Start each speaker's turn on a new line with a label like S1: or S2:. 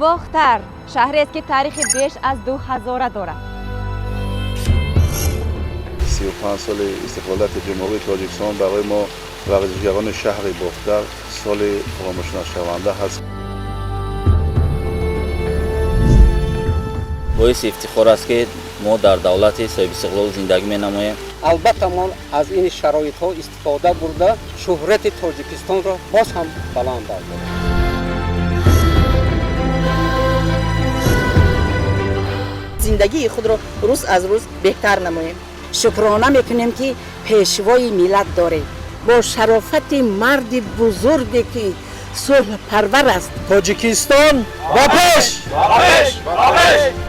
S1: Бохтар шаҳрест, ки таърихи беш аз 2000 дорад.
S2: 35 соли истиқлолияти Ҷумҳурии Тоҷикистон барои мо, варзишгарони шаҳри Бохтар, соли фаромӯшнашаванда ҳаст.
S3: Боиси ифтихор аст, ки мо дар давлати соҳибистиқлол зиндагӣ менамоем.
S4: Албатта, мо аз ин шароитҳо истифода бурда, шӯҳрати Тоҷикистонро боз ҳам баланд бардорем.
S5: Зиндагии худро рӯз аз рӯз беҳтар намоем.
S6: Шукрона мекунем, ки пешвои миллат дорем бо шарофати марди бузурге, ки сулҳпарвар аст.
S7: Тоҷикистон, ба пеш!
S8: Ба пеш! Ба пеш!